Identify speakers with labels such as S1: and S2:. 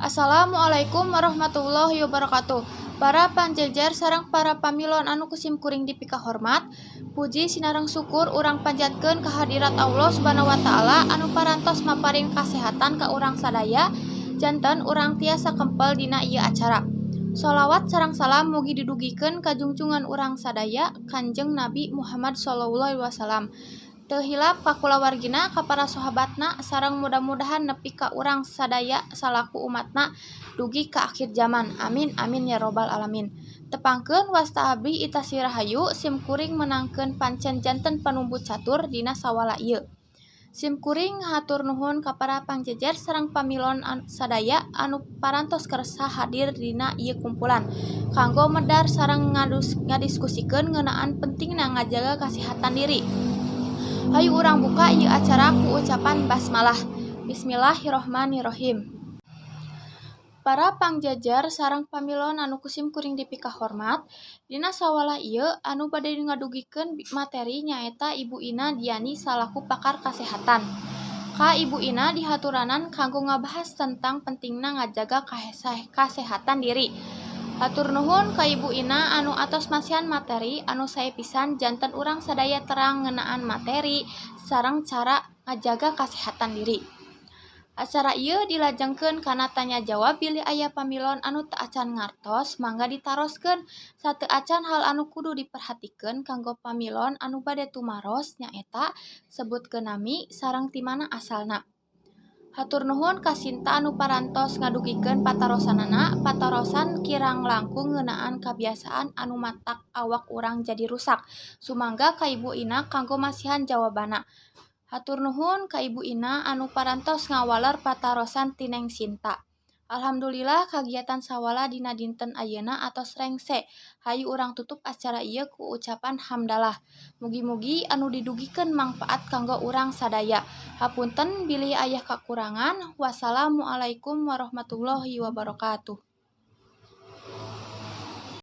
S1: Assalamualaikum warahmatullahi wabarakatuh. Para pangjejer sareng para pamilon anu ku sim kuring dipikahormat, puji sinareng syukur urang panjatkeun kehadirat Allah Subhanahu wa Taala anu parantos maparin kasehatan ka urang sadaya janten urang tiasa kempel dina ieu acara. Sholawat sareng salam mugi didugikeun ka junjungan urang sadaya, Kanjeng Nabi Muhammad sallallahu alaihi wasallam. Teu hilap ka kulawargina, ka para sahabatna, sareng mudah-mudahan nepi ka urang sadaya salaku umatna dugi ka akhir zaman. Amin amin ya robbal alamin. Tepangkeun, wasta abdi Itasi Rahayu, sim kuring meunangkeun pancen janten panumbu catur dina sawala ieu. Sim kuring hatur nuhun ka para pangjejer sareng pamilon sadaya anu parantos kersa hadir dina ieu kumpulan kanggo medar sareng ngadiskusikeun ngeunaan pentingna ngajaga kasehatan diri. Hayu urang buka ieu acara ku ucapan basmalah. Bismillahirrahmanirrahim. Para pangjajar sareng pamilon anu ku sim kuring dipikahormat, dina sawala ieu anu bade ngadugikeun materi nyaeta Ibu Ina Diani salaku pakar kasehatan. Ka Ibu Ina dihaturanan kanggo ngabahas tentang pentingna ngajaga kasehatan diri. Hatur nuhun ka Ibu Ina anu atos masihan materi anu sae pisan janten urang sadaya terang ngeunaan materi sareng cara ngajaga kasehatan diri. Acara ieu dilajengkeun kana tanya jawab. Bilih aya pamilon anu teu acan ngartos, mangga ditaroskeun. Sateu acan, hal anu kudu diperhatikeun kanggo pamilon anu bade tumaros nyaeta sebutkeun nami sareng ti mana asalna. Hatur nuhun ka Sinta anu parantos ngadugikeun patarosanana, patarosan kirang langkung ngeunaan kabiasaan anu matak awak urang jadi rusak. Sumangga ka Ibu Ina kanggo masihan jawabanna. Hatur nuhun ka Ibu Ina anu parantos ngawaler patarosan ti Neng Sinta. Alhamdulillah, kagiatan sawala dina dinten ayeuna atos rengse. Hayu urang tutup acara ieu ku ucapan hamdalah. Mugi-mugi anu didugikeun mangpaat kanggo urang sadaya. Hapunten bilih aya kakurangan. Wassalamualaikum warahmatullahi wabarakatuh.